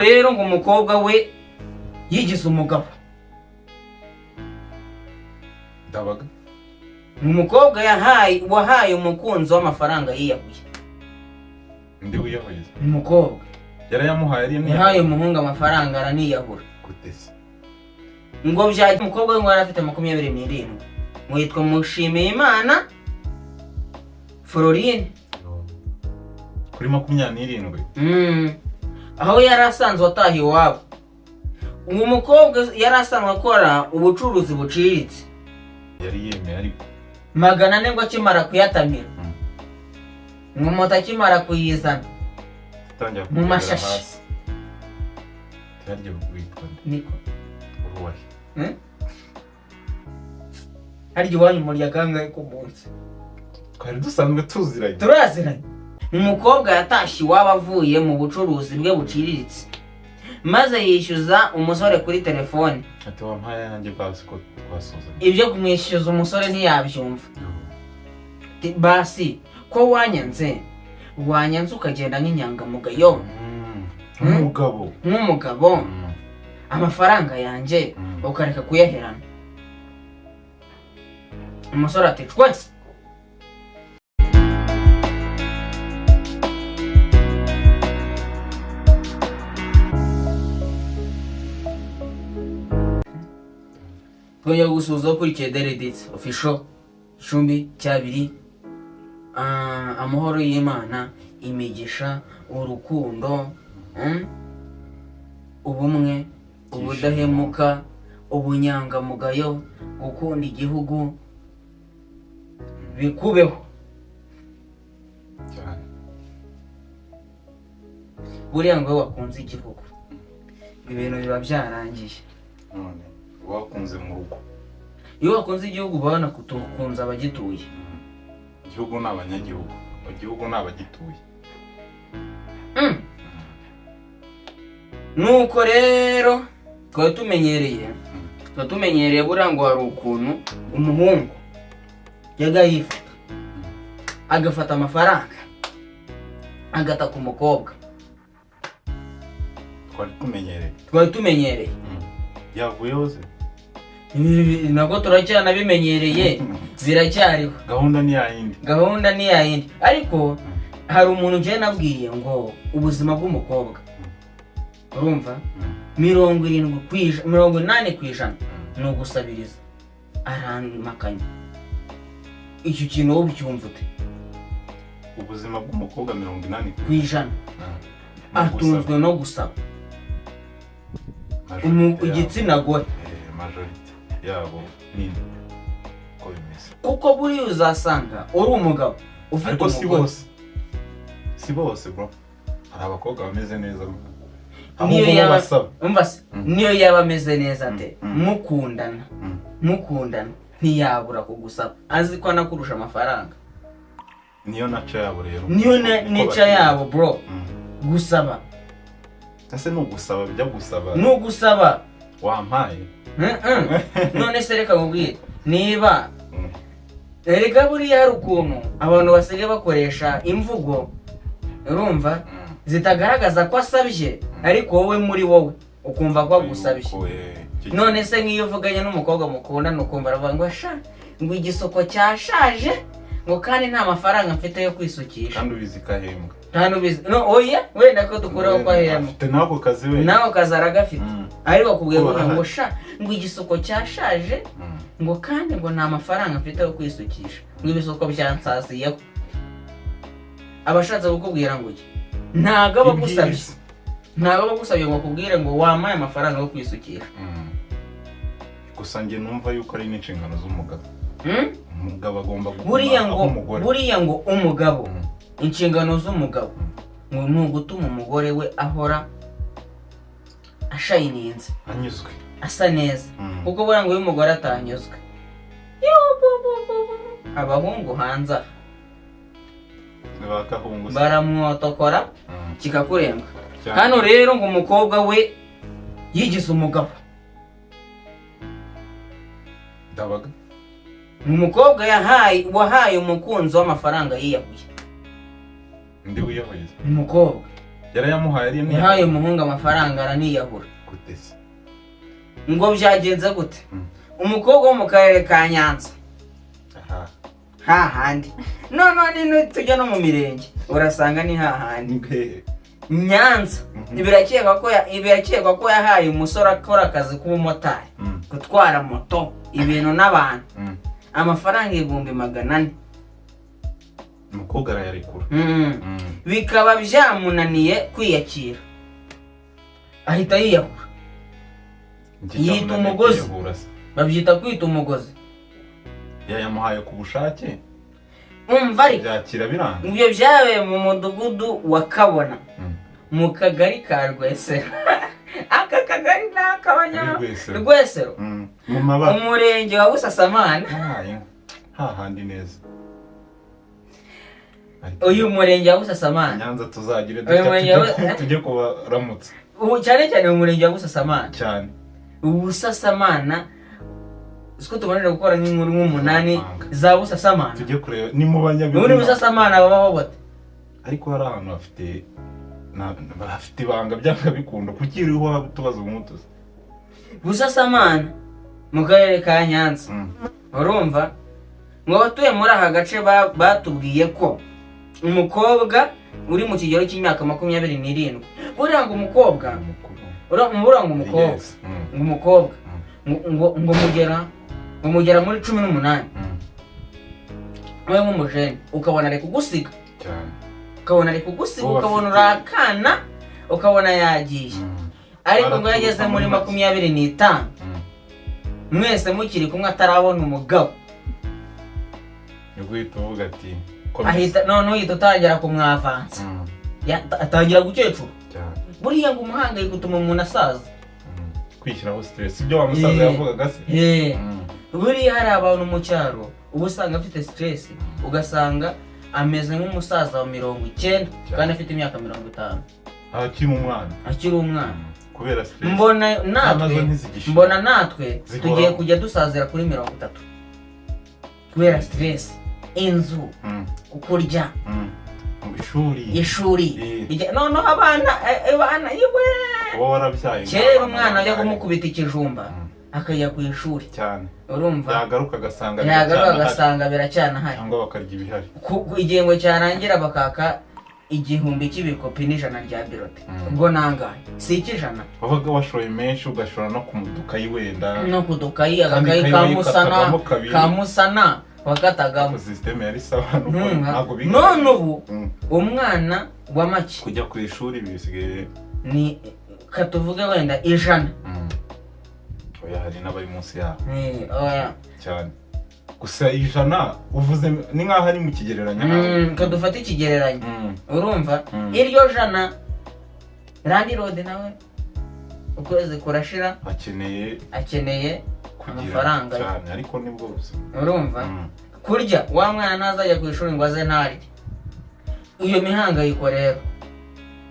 Rero ngo umukobwa we yigize umugabo. Ndabaga. Umukobwa yahaye wahaye umukunzi w'amafaranga yiyahuye. Undi wiyahuye? Umukobwa. Yarayamuhaye ari yahaye umuhungu amafaranga araniyahura. Gute se? Ngo bya umukobwa we ngo yari afite 27, ngo yitwa Mushimiyimana Florine. Kuri 27? Aho yari asanzwe ataha iwabo, uwo mukobwa yari asanzwe akora ubucuruzi buciriritse. Yari yemeye ariko. 400 ngo akimara kuyatamira, ngo moto akimara kuyizana atangira mu kugendera mashashi. Hasi harya witwa nde? Niko. Uruwahe? Harya iwanyu murya kangahe ku munsi? Twari dusanzwe tuziranye. Turaziranye. Umukobwa yatashye iwabo avuye mu bucuruzi bwe buciriritse, maze yishyuza umusore kuri telefone. Ati: "Wampaye ayanjye basi ko twasuzanye." Ibyo kumwishyuza umusore ntiyabyumva. Ati: "Basi ko wanyanze, wanyanze ukagenda nk'inyangamugayo." Nk'umugabo. Nk'umugabo, amafaranga yanjye ukareka kuyaherana. Umusore ati: "Cwe." Twongeye gusuhuza ukurikiye Dereditsi Official icumbi cyabiri. Amahoro y'Imana, imigisha, urukundo, ubumwe, ubudahemuka, ubunyangamugayo, gukunda igihugu bikubeho. Cyane. Buriya ngo iyo wakunze igihugu ibintu biba byarangiye. None wakunze mu rugo. Iyo wakunze igihugu uba wanakunze abagituye. Igihugu ni abanyagihugu, igihugu ni abagituye. Nuko rero twari tumenyereye buriya ngo hari ukuntu umuhungu yajya yifata agafata amafaranga agataka umukobwa. Twari tumenyereye. Twari tumenyereye. Yavuyeho se? Nabwo turacyanabimenyereye, biracyariho. Gahunda ni yayindi. Gahunda ni yayindi, ariko hari umuntu njyewe nabwiye ngo ubuzima bw'umukobwa, urumva, 70%, 80% ni ugusabiriza. Aramakanya. Icyo kintu wowe ubyumva ute? Ubuzima bw'umukobwa 80 ku ijana atunzwe no gusaba. Majorité yabo. Igitsina gore. Majorité yabo ni uko bimeze. Kuko buriya uzasanga uri umugabo ufite Ariko si umugore. bose, si bose bro, hari abakobwa bameze neza Niyo ahubwo bo yaba basaba. Umva se, niyo yaba ameze neza ate, mukundana, mukundana, ntiyabura kugusaba azi ko anakurusha amafaranga. Niyo naca yabo rero. Niyo Niko nica bateye. yabo bro, gusaba. Ese ni ugusaba bijya gusaba? Ni ugusaba. Wampaye. None se reka nkubwire, niba erega buriya hari ukuntu abantu basigaye bakoresha imvugo, urumva, zitagaragaza ko asabye, ariko wowe muri wowe ukumva ko agusabye. Yuko, None se nk'iyo uvuganye n'umukobwa mukundana ukumva aravuga ngo: "Sha," ngo, "igisoko cyashaje," ngo, "kandi nta mafaranga mfite yo kwisukisha." Kandi ubizi ko ahembwa. Nta nubizi no oya, wenda ko dukuraho ko ahembwa. Afite n'ako kazi we. Nawe kazi aragafite, ariko akubwiye Ko ngo barahari. ngo: "Sha," ngo, "igisoko cyashaje," ngo, "kandi ngo nta mafaranga mfite yo kwisukisha," ngo, "ibisuko byansasiyeho." Aba ashatse kukubwira ngo iki? Ntabwo aba agusabye. Ibyiza. Ntabwo aba agusabye ngo akubwire ngo wampaye amafaranga yo kwisukisha. Gusa njye numva yuko ari n'inshingano z'umugabo. Umugabo agomba kuguma Buriya aho ngo umugore. Buriya ngo umugabo, inshingano z'umugabo ngo ni ugutuma umugore we ahora ashayininze, anyuzwe, asa neza. Kuko buriya ngo iyo umugore atanyuzwe, abahungu hanze aha Bakahungu se. Baramwotokora kikakurenga. Cyane. Hano rero ngo umukobwa we yigize umugabo. Ndabaga. Umukobwa yahaye wahaye umukunzi w'amafaranga yiyahuye. Undi wiyahuye? Umukobwa. Yarayamuhaye ari Yahaye umuhungu amafaranga araniyahura. Gute se? Ngo byagenze gute? Umukobwa wo mu karere ka Nyanza, Aha. hahandi noneho ni tujya no mu mirenge urasanga ni hahandi. Ni hehe? Nyanza. Birakekwa ko yahaye umusore akora akazi k'ubumotari, gutwara moto ibintu n'abantu, amafaranga 400,000. Umukobwa arayarekura. Bikaba byamunaniye kwiyakira, ahita yiyahura. Iki Yita cyamunaniye umugozi. kwiyahura se? Babyita kwita umugozi. Yayamuhaye ku bushake. Umva ariko. Byakira biranga. Ibyo byabaye mu mudugudu wa Kabona, mu kagari ka Rwesero. Aka kagari ni ak'abanya Muri Rwesero. Rwesero. Mu mabara. Umurenge wa Busasamana. Hahaye hahandi neza. Ariko Uyu murenge wa Busasamana, Nyanza tuzagire Uyu dutya murenge tujye kubaramutsa. Ubu cyane cyane mu murenge wa Busasamana. Cyane. Busasamana, siko tubonera gukora nk'inkuru nk'umunani Amanga. za Busasamana. Tujye kureba ni mu banyabihugu. Muri Busasamana babaho bate? Ariko hari ahantu bafite bafite ibanga byanga bikunda, kuki uriho utubazo nk'utuzi? Busasamana mu karere ka Nyanza. Urumva ngo abatuye muri aka gace batubwiye ko umukobwa uri mu kigero cy'imyaka 27, buriya ngo umukobwa Umukuru. Buriya ngo umukobwa Yes. ngo umukobwa ngo mugera muri 18, wowe nk'umujene ukabona ari kugusiga. Cyane. Ukabona ari kugusiga, Bo ukabona urakana, ukabona yagiye. Ariko ngo iyo ageze muri Baraturutse muri make. 25, mwese mukiri kumwe atarabona umugabo, Nibwo uhita uvuga ati komeza. Ahita noneho uhita utangira kumwavansa. Atangira gukecuru. Cyane. Buriya ngo umuhangayiko utuma umuntu asaza. Kwishyiraho stress, ibyo wa musaza yavugaga se. Buriya hari abantu mu cyaro uba usanga afite stress, ugasanga ameze nk'umusaza wa 90 kandi afite imyaka 50. Akiri umwana. Akiri umwana. Kubera stress. Mbona natwe Nazo ntizigishira. Mbona natwe Zihoraho. tugiye kujya dusazira kuri 30 kubera stress, inzu, kurya, Mu ishuri. Ishuri. Noneho abana, abana iwe. Uba warabyaye. Kera umwana ajya kumukubita ikijumba akajya ku ishuri. Cyane. Urumva? Yagaruka agasanga Yagaruka biracyanahari. agasanga biracyanahari. Cyangwa bakarya ibihari. Igihembwe cyarangira bakaka 1000 cy'ibikopi n'ijana rya birote. Ubwo nangahe? Si icy'ijana? Wabaga washoye menshi, ugashora no ku dukayi wenda. No ku dukayi. Kandi Agakayi ikayi ka wayikatagamo musana. kabiri. Ka musana wakatagamo. Ariko système yari sawa nuko ntabwo biga. None ubu umwana wa make Kujya ku ishuri bisigaye ni katuvuge wenda 100. Oya, hari n'abari munsi yaho. Oya. Cyane, gusa 100 uvuze ni nk'aho ari mu kigereranyo. Kadufate ikigereranyo. Urumva? Iryo jana, landlord nawe ukwezi kurashira Akeneye akeneye kugira amafaranga ye. Cyane, ariko nibwo buzima. Urumva? Kurya, wa mwana ntazajya ku ishuri ngo aze ntarye. Iyo mihangayiko rero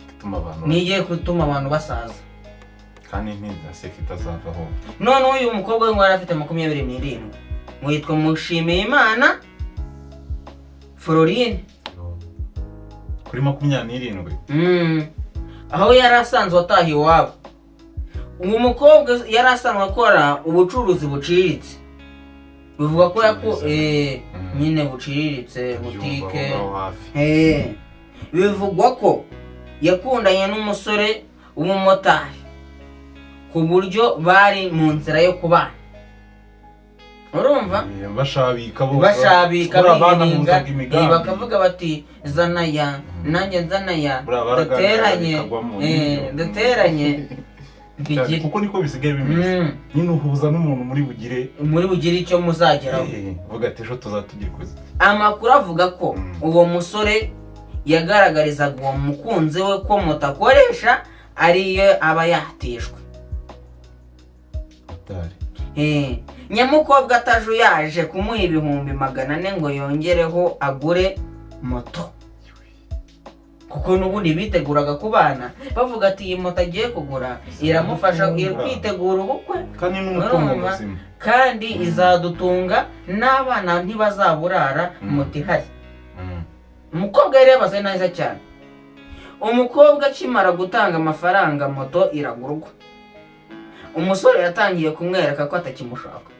Ituma abantu niyo igiye gutuma abantu basaza. Kandi ntizaseka itazavaho. Noneho uyu mukobwa we ngo yari afite 27, ngo yitwa Mushimiyimana Florine. Kuri 27. Aho yari asanzwe ataha iwabo. Uwo mukobwa yari asanzwe akora ubucuruzi buciriritse, bivuga ko nyine buciriritse, butike. Aho ngaho hafi. Bivugwa ko yakundanye n'umusore w'umumotari ku buryo bari mu nzira yo kubana, urumva? Bashabika bose. Bashabika, Buriya biringa, banahuzaga imigambi. Bakavuga bati zana ya, nanjye nzana ya, Buriya baraganira duteranye, bikagwamo, nibyo. duteranye Cyane, bigire. Kuko niko bisigaye bimeze. Nyine uhuza n'umuntu muri bugire Muri bugire icyo muzageraho. Vuga ati ejo tuzatugira ikuzi. Amakuru avuga ko uwo musore yagaragarizaga uwo mukunzi we ko moto akoresha ariyo aba yatishwe. Motari. Nyamukobwa atajuyaje kumuha 400,000 ngo yongereho agure moto, kuko n'ubundi biteguraga kubana, bavuga ati iyi moto agiye kugura iramufasha kwitegura ubukwe. Kandi n'umutungo Urumva? muzima. Kandi izadutunga n'abana ntibazaburara, moto ihari. Umukobwa yari yabaze neza cyane. Umukobwa akimara gutanga amafaranga, moto iragurwa. Umusore yatangiye kumwereka ko atakimushaka.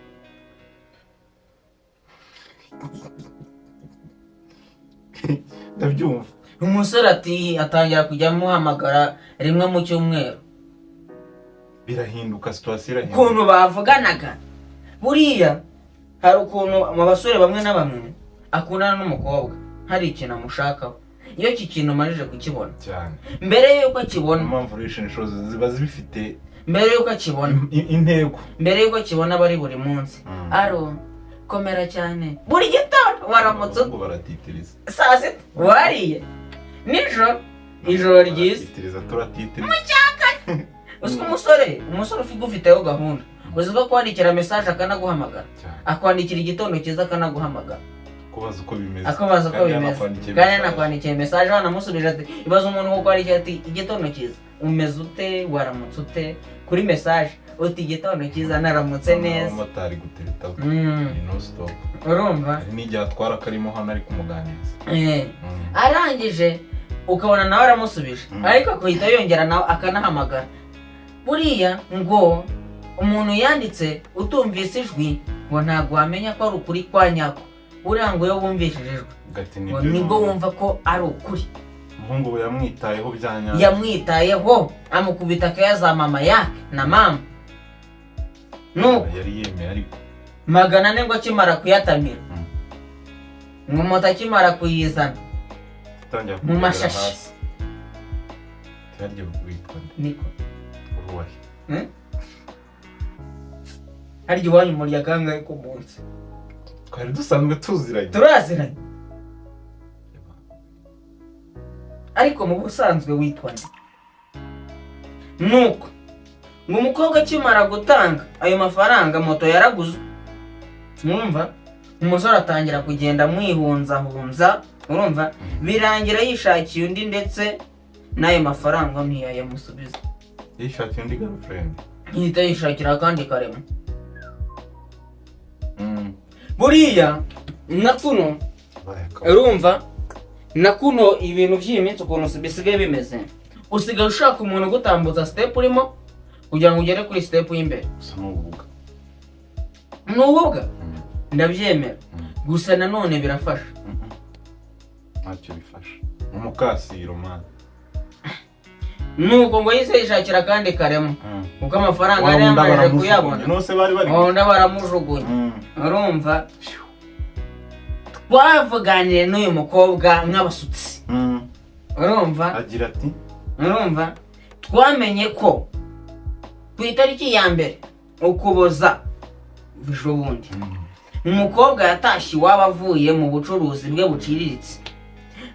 Ndabyumva. Umusore ati atangira kujya amuhamagara rimwe mu cyumweru. Birahinduka, situation irahinduka. Ukuntu bavuganaga, buriya hari ukuntu mu basore bamwe na bamwe akundana n'umukobwa hari ikintu amushakaho, iyo iki kintu amajije kukibona cyane, mbere y'uko akibona, niyo mpamvu relationships ziba zibifite mbere y'uko akibona, intego. Mbere y'uko akibona aba ari buri munsi. Aro komera cyane, buri gitondo waramutse, Abahungu baratitiriza. Saa sita wariye, nijoro ijoro ryiza. Baratitiriza, turatitiriza. Uziko umusore ufiteho gahunda, uzi ko akwandikira message akanaguhamagara, cyane, akwandikira igitondo cyiza akanaguhamagara, kubaza uko bimeze, akubaza uko kandi bimeze, yanakwandikiye kandi message. Yanakwandikiye message, wanamusubije ati ibaze umuntu ukwandikiye ati igitondo cyiza, umeze ute, waramutse ute, kuri message uti igitondo cyiza, naramutse neza. Abamotari gutereta ni no stop. Urumva? Hari n'igihe atwara akarimo hano ari kumuganiriza. Arangije ukabona nawe aramusubije, ariko akahita yongera nawe akanahamagara. Buriya ngo umuntu yanditse utumvise ijwi ngo ntabwo wamenya ko ari ukuri kwa nyako. Buriya ngo iyo wumvishije ijwi Gati ngo nibyo, nibwo wumva ko ari ukuri. Umuhungu we yamwitayeho bya nyabyo. Yamwitayeho, amukubita akaya za mama yake na mama, nuko yari yemeye ariko 400 ngo akimara kuyatamira, ngo moto akimara kuyizana atangira mu kurebera mashashi. hasi. Harya witwa nde? Niko. Uruwahe? Harya iwanyu murya kangahe ku munsi? Twari dusanzwe tuziranye. Turaziranye, ariko mu busanzwe witwa nde? Nuko ngo umukobwa akimara gutanga ayo mafaranga, moto yaraguzwe. Mwumva, umusore atangira kugenda amwihunzahunza. Urumva, birangira yishakiye undi, ndetse n'ayo mafaranga ntiyayamusubiza. Yishakiye undi girlfriend. Yihita yishakira akandi karema. Buriya na kuno Baye akaba- urumva na kuno ibintu by'iyi minsi ukuntu bisigaye bimeze, usigaye ushaka umuntu ugutambutsa step urimo kugira ngo ugere kuri step y'imbere. Gusa ni ububwa. Ni ububwa, ndabyemera, gusa nanone birafasha. Ntacyo bifasha, umukasiro man. Nuko ngo yise yishakira akandi karema kuko amafaranga Wa yari wundi yamaze baramujugunya. kuyabona. Nose bari bari Undi baramujugunya. Urumva, twavuganire n'uyu mukobwa nk'abasutsi. Urumva? Agira ati Urumva, twamenye ko ku itariki ya 1 Ukuboza ejo bundi, umukobwa yatashye iwabo avuye mu bucuruzi bwe buciriritse,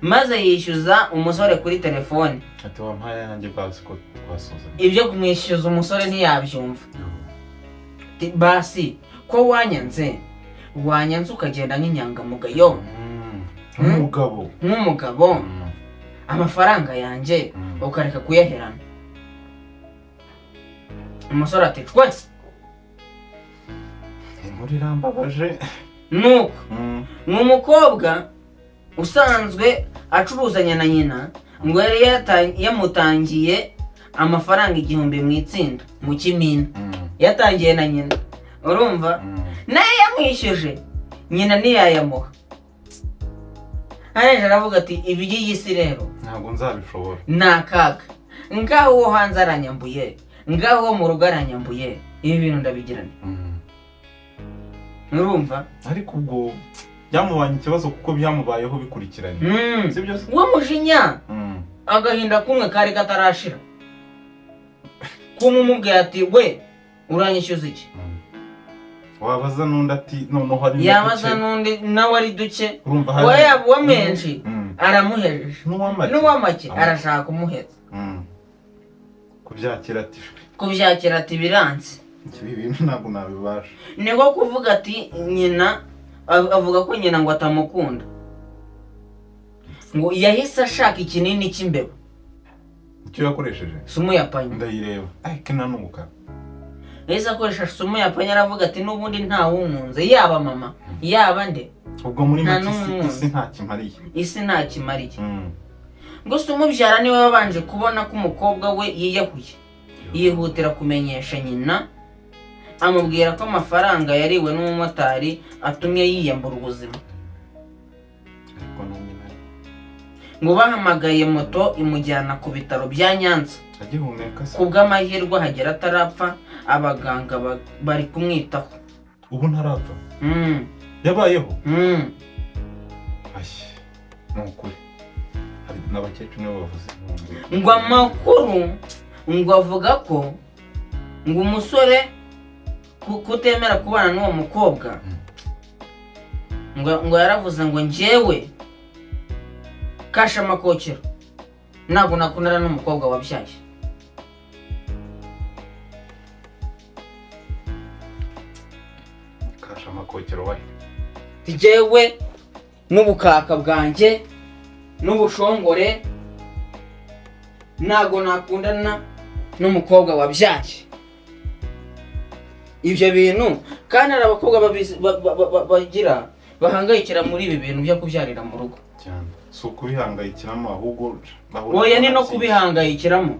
maze yishyuza umusore kuri telefone. Ati wampaye yanjye basi ko twasuzanye. Ibyo kumwishyuza umusore ntiyabyumva. Ati, basi ko wanyanze, wanyanze ukagenda nk'inyangamugayo, Nk'umugabo. Nk'umugabo, amafaranga yanjye ukareka kuyaherana. Umusore ati cwese. Inkuru irambabaje. Nuko ni umukobwa usanzwe acuruzanya na nyina, ngo yari yamutangiye amafaranga 1000 mu itsinda mu kimina. Yatangiye na nyina, urumva, nayo yamwishyuje nyina ntiyayamuha. Arangije aravuga ati iby'iyi si rero ntabwo nzabishobora. Ni akaga. Ngaho uwo hanze aranyambuye, ngaho uwo mu rugo aranyambuye, ibi bintu ndabigirana. Urumva? Ariko ubwo byamubanye ikibazo kuko byamubayeho bikurikiranye, sibyo se? Uwo mujinya, agahinda kumwe kari katarashira, kumwe umubwiye ati we uranyishyuza iki? Wabaza n'undi ati noneho hari Yabaza n'uduce. n'undi nawe ari duke. Urumva hari we yaba uwa menshi aramuhejeje, n'uwamake. N'uwamake arashaka kumuheza. Kubyakira ati shwi. Kubyakira ati biranze. Ibi bintu ntabwo nabibasha. Niko kuvuga ati nyina avuga ko nyina ngo atamukunda, ngo yahise ashaka ikinini cy'imbeba. Icyo yakoresheje? Sumu ya panya. Ndayireba ariko inanuka. Yahise akoresha sumu ya panya, aravuga ati n'ubundi ntawunkunze, yaba mama yaba nde. Ubwo muri Nta make isi n'umwe. Isi nta kimariye. Isi nta kimariye. Ngo se umubyara niwe wabanje kubona ko umukobwa we yiyahuye, yihutira kumenyesha nyina, amubwira ko amafaranga yariwe n'umumotari atumye yiyambura ubuzima. Ariko na nyina. Ngo bahamagaye moto imujyana ku bitaro bya Nyanza. Agihumeka se? Ku bw'amahirwe ahagera atarapfa, abaganga bari kumwitaho. Ubu ntarapfa? Yabayeho? Mm. Ashyi, ni ukuri hari n'abakecuru nibo bavuze. Ngo amakuru ngo avuga ko ngo umusore kutemera kubana n'uwo mukobwa, ngo yaravuze ngo: "Njyewe kasha amakokero, ntabwo nakundana n'umukobwa wabyaye." Kasha amakokero wahe? Njyewe n'ubukaka bwanjye n'ubushongore ntabwo nakundana n'umukobwa wabyaye. Ibyo bintu kandi hari abakobwa bagira bahangayikira muri ibi bintu byo kubyarira mu rugo. Cyane, si ukubihangayikiramo ahubwo bahura Oya, ni no n'ababyeyi. kubihangayikiramo.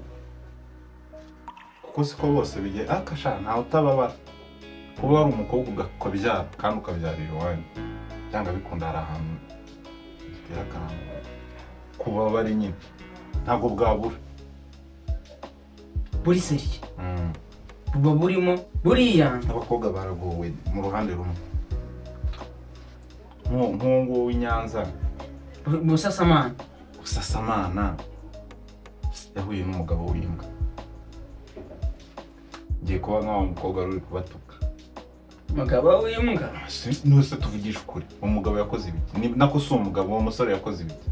Kuko siko bose bigiye akasha, ntawe utababara. Kuba wari umukobwa ukabyara kandi ukabyarira iwanyu, byanga bikunda hari ahantu bitera akantu kubabara nyine, ntabwo bwabura. Buri sérieux, buba burimo buriya. Abakobwa baragowe mu ruhande rumwe. Nk'uwo nguwo w'i Nyanza. Busasamana. Busasamana yahuye n'umugabo w'imbwa. Ngiye kuba nk'aho umukobwa wari uri kubatuka. Umugabo w'imbwa? Nuse tuvugisha ukuri, umugabo yakoze ibiki? Nako si umugabo, uwo musore yakoze ibiki?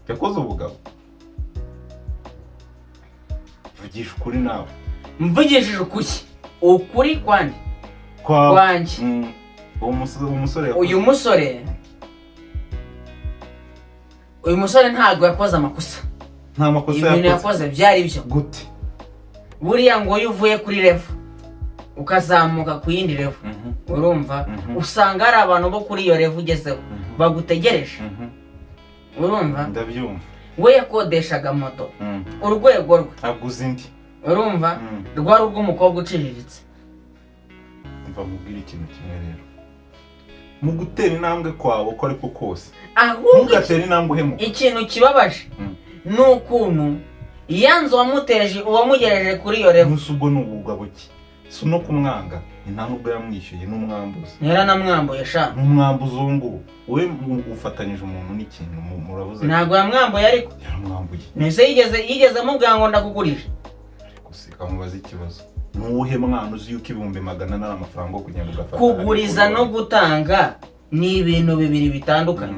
Yakoze ubugabo? Vugisha ukuri nawe. Mvugishije ukuri, ukuri kwandi? Kwawe. Kwanjye. Uwo musore yakoze Uyu musore ntabwo yakoze amakosa. Nta makosa Ibintu yakoze? yakoze byari byo. Gute? Buriya ngo iyo uvuye kuri level ukazamuka ku yindi level, urumva, usanga hari abantu bo kuri iyo level ugezeho bagutegereje. Urumva? Ndabyumva. We yakodeshaga moto, urwego rwe, Aguze indi. urumva, rwari urw'umukobwa uciriritse. Mva mubwire ikintu kimwe rero: mu gutera intambwe kwawe uko ariko kose, Ahubwo ntugatere intambwe uhemuka. ikintu kibabaje ni ukuntu yanze uwamuteje, uwamugejeje kuri iyo level. Ntusi ubwo ni ubugabo ki? Si no kumwanga, ni nta nubwo yamwishyuye, n'umwambuzi. Yaranamwambuye sha. N'umwambuzi uwo nguwo. Wowe ufatanyije umuntu n'ikintu, muravuze. Ntabwo yamwambuye ariko. Yaramwambuye. Mbese yigeze amubwira ngo ndakugurije? Ariko se kamubaza ikibazo: ni uwuhe mwana uzi yuko 400,000 ari amafaranga yo kugenda ugafata? Kuguriza no gutanga ni ibintu bibiri bitandukanye.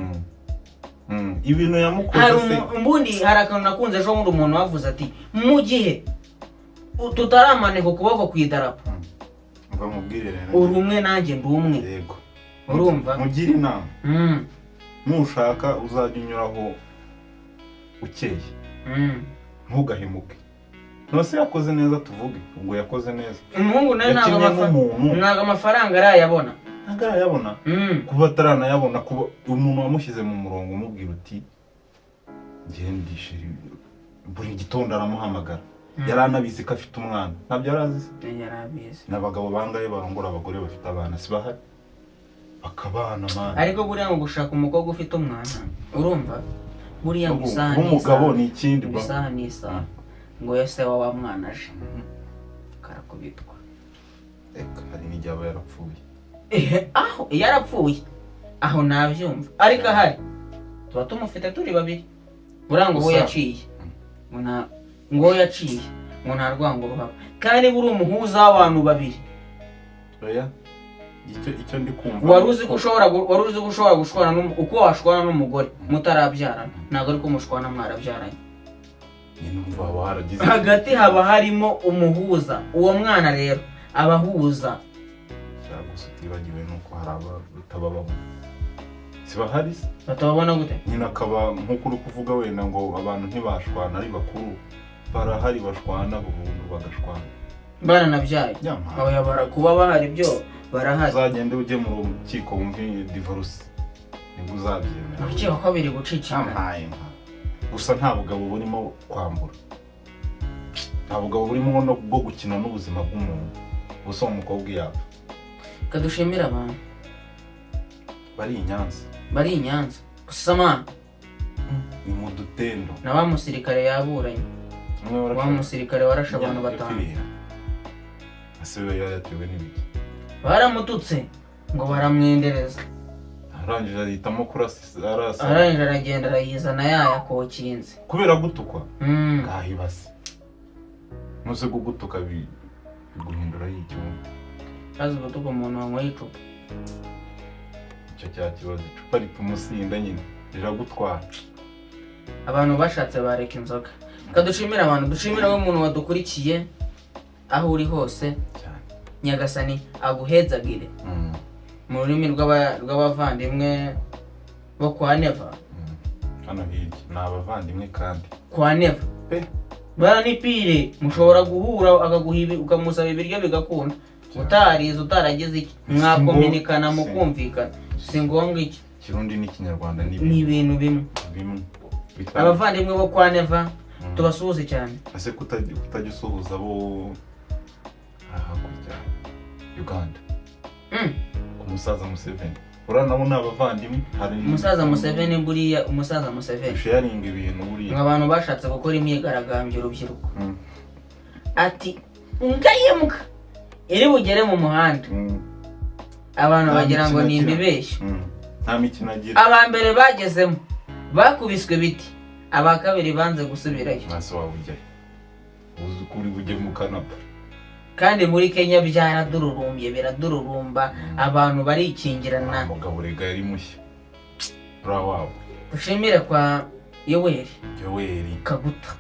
Ibintu yamukoze Hari se. Ubundi hari akantu nakunze ejo bundi, umuntu wavuze ati: "Mu gihe tutaramanika ukuboko ku idarapo, Mva mubwire rero. uri umwe nanjye ndi umwe." Yego. Urumva? Mugire inama. Nushaka uzajya unyuraho ukeye, ntugahemuke. Nose yakoze neza? Tuvuge ubwo yakoze neza? Umuhungu nawe ntabwo Yakinnye nk'umuntu. ntabwo amafaranga arayabona. Ntabwo arayabona. Kuba ataranayabona, kuba umuntu wamushyize mu murongo umubwira uti ngendishiri buri gitondo aramuhamagara, yari anabizi ko afite umwana? Ntabyo yari azi se? Yari abizi. Ni abagabo bangahe barongora abagore bafite abana? Si bahari bakabana, man? Ariko buriya ngo gushaka umukobwa ufite umwana, urumva, buriya ngo isaha Kuba umugabo n'isaha, ni ikindi ngo bro. isaha n'isaha, ngo yose wa mwana aje karakubitwa. Reka, hari n'igihe aba yarapfuye. Ehe, aho iyo arapfuye aho nabyumva, ariko ahari tuba tumufite turi babiri. Buriya ngo uwo Gusa- yaciye ngo nta, ngo uwo yaciye ngo nta rwango ruhaba, kandi buri umuhuza w'abantu babiri. Oya, icyo ndi kumva Wari uzi ko ushobora gushwana uko washwana n'umugore mutarabyarana, ntabwo ariko mushwana mwarabyaranye. Nyine umva, waba waragize Hagati haba harimo umuhuza, uwo mwana rero abahuza. Cyangwa gusa utibagiwe nuko hari abatababamo, si bahari se? Batababona gute? Nyine akaba nk'uko uri kuvuga wenda ngo abantu ntibashwana ari bakuru, barahari bashwana burundu, bagashwana. Baranabyaye. Nyamara Oya, kuba bahari byo barahari. Uzagende ujye mu rukiko wumve divorce, nibwo uzabyemera. Urukiko ko biri gucicikana. Yampaye nka Gusa nta bugabo burimo kwambura, nta bugabo burimo no bwo gukina n'ubuzima bw'umuntu. Gusa uwo mukobwa iyo yapfa. Reka dushimire abantu Bari i Nyanza. Bari i Nyanza gusa man. Ni mu dutendo. Na wa musirikare yaburanye. Umwe Wa musirikare warashe abantu batanu. Yapfiriye. Ese we yari yatewe n'ibiki? Baramututse ngo baramwendereza. Arangije ahitamo kurasa, arasa. Arangije aragenda, arayizana yayakokinze. Kubera gutukwa. Ngahibase muze kugutuka biguhindura y'icyumba. Azi gutuka umuntu wanyweye icupa. Icyo cya kibazo, icupa rituma usinda nyine riragutwara. Abantu bashatse bareka inzoga. Reka dushimire abantu, dushimire wowe muntu wadukurikiye aho uri hose. Cyane. Nyagasani aguhezagire. Mu rurimi rw'abavandimwe bo kwa Neva. Hano hirya ni abavandimwe kandi. Kwa Neva. Pe. Baranipire, mushobora guhura akaguha ibi, ukamusaba ibiryo bigakunda. Cyane. Utarize, utaragize iki, Si mwakominikana, si- mukumvikana, si ngombwa iki. Ikirundi n'Ikinyarwanda ni Ni ibintu bimwe. Bimwe. Abavandimwe bo kwa Neva tubasuhuze cyane. Ese kutajya usuhuza abo hakurya Uganda? Ku musaza Museveni, uriya nabo ni abavandimwe, hari Umusaza Museveni, buriya umusaza Museveni dusharinga ibintu buriya. Ngo abantu bashatse gukora imyigaragambyo, urubyiruko, ati ngayimbwa iri bugere mu muhanda. Abantu Nta bagira ngo mikino ni agira. imibeshyo. Nta mikino agira. Aba mbere bagezemo bakubiswe ibiti, aba kabiri banze gusubirayo. Ntase waba ujyayo uzi ko uri bujye mu kanapfa. Kandi muri Kenya byaradururumbye, biradururumba, abantu barikingirana. Mugabo rega yari mushya uriya wabo. Dushimire kwa Yoweri Yoweri. Kaguta.